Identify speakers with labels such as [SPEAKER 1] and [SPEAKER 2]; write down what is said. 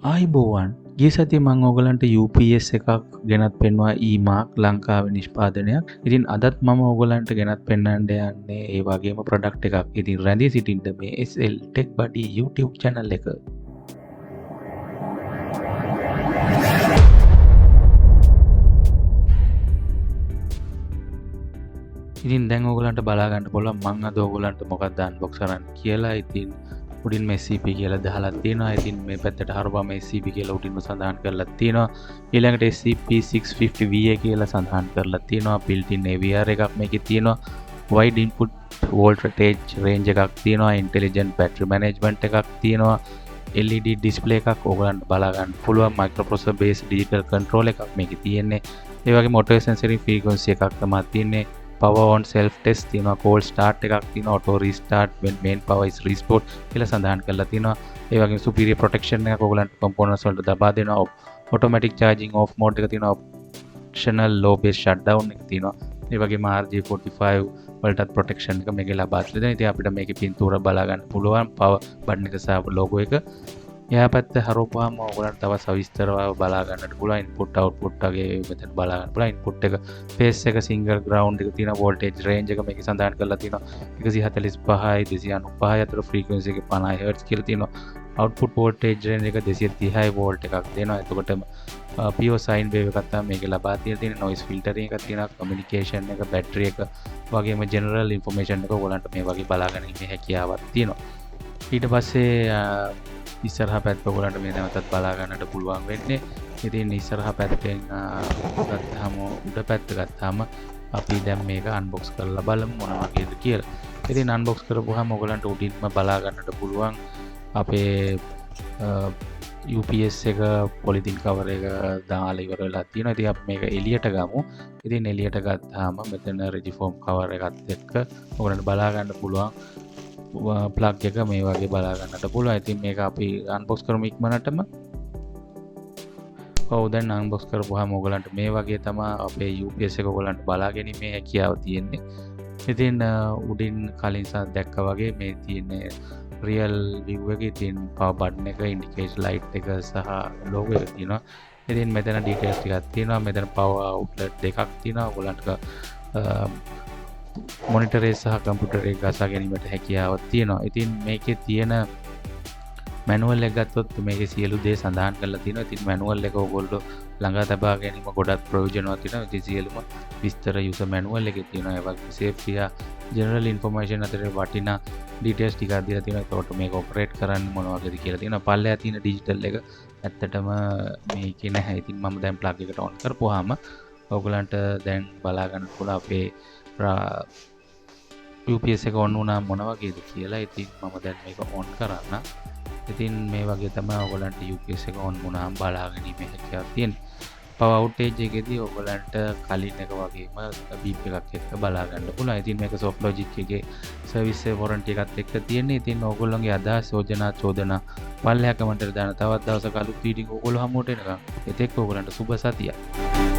[SPEAKER 1] ආයිබෝවන්, ගිය සතියේ මං ඕගලන්ට UPS එකක් ගෙනත් පෙන්නුවා, E-Mark ලංකාවේ නිෂ්පාදනයක්. ඉතින් අදත් මම ඕගලන්ට ගෙනත් පෙන්වන්න යන්නේ ඒ වගේම ප්‍රොඩක්ට් එකක්. ඉතින් රැඳී සිටින්න මේ SL Tech Buddy YouTube channel එක. ඉතින් දැන් ඕගලන්ට බලා ගන්න පුළුවන් මං අද ඕගලන්ට මොකක්ද අන්බොක්ස් කරන්න කියලා. ඉතින් උඩින්ම SCP කියලා දාලා තියෙනවා. ඉතින් මේ පැත්තට හරවම SCP කියලා උඩින්ම සඳහන් කරලා තියෙනවා. ඊළඟට SCP-650VA කියලා සඳහන් කරලා තියෙනවා. Built-in AVR එකක් මේකේ තියෙනවා. Wide input voltage range එකක් තියෙනවා. Intelligent battery management එකක් තියෙනවා. LED display එකක් ඕගලන්ට බලා ගන්න පුළුවන්. Microprocessor based digital control එකක් මේකේ තියෙන්නේ. ඒ වගේම auto sensory frequency එකක් තමයි තියෙන්නේ. Power on self test තියෙනවා, cold start එකක් තියෙනවා, auto restart when main power is restored කියලා සඳහන් කරලා තියෙනවා. ඒ වගේම superior protection එකක් ඔයගලන්ට components වලට ලබා දෙනවා. Automatic charging off mode එක තියෙනවා, optional low base shutdown එක තියෙනවා. ඒ වගේම RJ45 වලටත් protection එක මේකේ ලබා දෙනවා. ඉතින් අපිට මේකේ පින්තූර බලා ගන්න පුළුවන්, power button එක සහ logo එක. එහා පැත්ත හරවපුවාම ඔයගලන්ට තව සවිස්තරව බලා ගන්නට පුළුවන්. ඉන්පුට් අවුට්පුට් වගේ මෙතන බලා ගන්න පුළුවන්. ඉන්පුට් එක ෆේස් එක සිංගල් ග්‍රවුන්ඩ් එක තියෙනවා. වෝල්ටේජ් රේන්ජ් එක මේකේ සඳහන් කරලා තියෙනවා. 145යි 295යි අතර ෆ්‍රීකවන්සි එක 50 හර්ට්ස් කියලා තියෙනවා. අවුට්පුට් වෝල්ටේජ් රේන්ජ් එක 230 වෝල්ට් එකක් දෙනවා. එතකොටම පියෝ සයින් වේව් එකක් තමයි මේකේ ලබා තියලා තියෙන්නේ. නොයිස් ෆිල්ටරින් එකක් තියෙනවා, කමියුනිකේෂන් එක, බැටරි එක වගේම ජෙනරල් ඉන්ෆර්මේෂන් එක ඔයගලන්ට මේ වගේ බලා ගැනීමේ හැකියාවක් තියෙනවා. ඊට පස්සේ ඉස්සරහා පැත්ත ඔයගලන්ට මේ නැවතත් බලා ගන්නට පුළුවන් වෙන්නේ. ඉතින් ඉස්සරහා පැත්තෙන් ගත්තාම, උඩ පැත්ත ගත්තාම අපි දැන් මේක අන්බොක්ස් කරලා බලමු මොන වගේද කියලා. ඉතින් අන්බොක්ස් කරපුවාම ඔයගලන්ට උඩින්ම බලා ගන්නට පුළුවන් අපේ UPS එක පොලිතින් කවර් එක දාලා ඉවර වෙලා තියෙනවා. ඉතින් අපි මේක එළියට ගමු. ඉතින් එළියට ගත්තාම මෙතන රෙජිෆෝම් කවර් එකත් එක්ක ඔයගලන්ට බලා ගන්න පුළුවන් ප්ලග් එක මේ වගේ බලා ගන්නට පුළුවන්. ඉතින් මේක අපි අන්බොක්ස් කරමු ඉක්මනටම. ඔව්, දැන් අන්බොක්ස් කරපුවාම ඔයගලන්ට මේ වගේ තමයි අපේ UPS එක ඔයගලන්ට බලා ගැනීමේ හැකියාව තියෙන්නේ. ඉතින් උඩින් කලින් දැක්කා වගේ මේ තියෙන්නේ රියල් විව් එකේ තියෙන පවර් බටන් එක, ඉන්ඩිකේටර් ලයිට් එක සහ ලෝගෝ එක තියෙනවා. ඉතින් මෙතන ඩීටේල්ස් ටිකක් තියෙනවා. මෙතන පවර් අවුට්ලට් දෙකක් තියෙනවා. ඔයගලන්ට මොනිටරේ සහ කම්පියුටරේ ගසා ගැනීමට හැකියාවක් තියෙනවා. ඉතින් මේකේ තියෙන මැනුවල් එක ගත්තොත් මේකේ සියලු දේ සඳහන් කරලා තියෙනවා. ඉතින් මැනුවල් එක ඔයගොල්ලෝ ළඟා තබා ගැනීම ගොඩක් ප්‍රයෝජනවත් වෙනවා. ඉතින් සියලුම විස්තර යූසර් මැනුවල් එකේ තියෙනවා. ඒ වගේම සේෆ්ටි ජෙනරල් ඉන්ෆර්මේෂන් අතරේ වටිනා ඩීටේල්ස් ටිකක් දීලා තියෙනවා. ඒකට මේක ඔපරේට් කරන්න මොන වගේද කියලා තියෙනවා. පල්ලෙහා තියෙන ඩිජිටල් එක ඇත්තටම මේකේ නැහැ. ඉතින් මම දැන් ප්ලග් එකට ඔන් කරපුවාම ඔයගලන්ට දැන් බලා ගන්න පුළුවන් අපේ UPS එක ඔන් වුණාම මොන වගේද කියලා. ඉතින් මම දැන් මේක ඔන් කරන්න. ඉතින් මේ වගේ තමයි ඔයගලන්ට UPS එක ඔන් වුණාම බලා ගැනීමේ හැකියාව තියෙන්නේ. පවර් අවුටේජ් එකේදී ඔයගලන්ට කලින් එක වගේම බීප් එකක් එක්ක බලා ගන්න පුළුවන්. ඉතින් මේක සොෆ්ට් ලොජික් එකේ සර්විස් එක වොරන්ටි එකත් එක්ක තියෙන්නේ. ඉතින් ඔයගොල්ලන්ගේ අදහස්, යෝජනා, චෝදනා පල්ලෙහා කමෙන්ට් එකට දාන්න. තවත් දවසක අලුත් වීඩියෝ ඔයගොල්ලෝ හමුවට එනකම් එතෙක් ඔයගලන්ට සුබ සතියක්.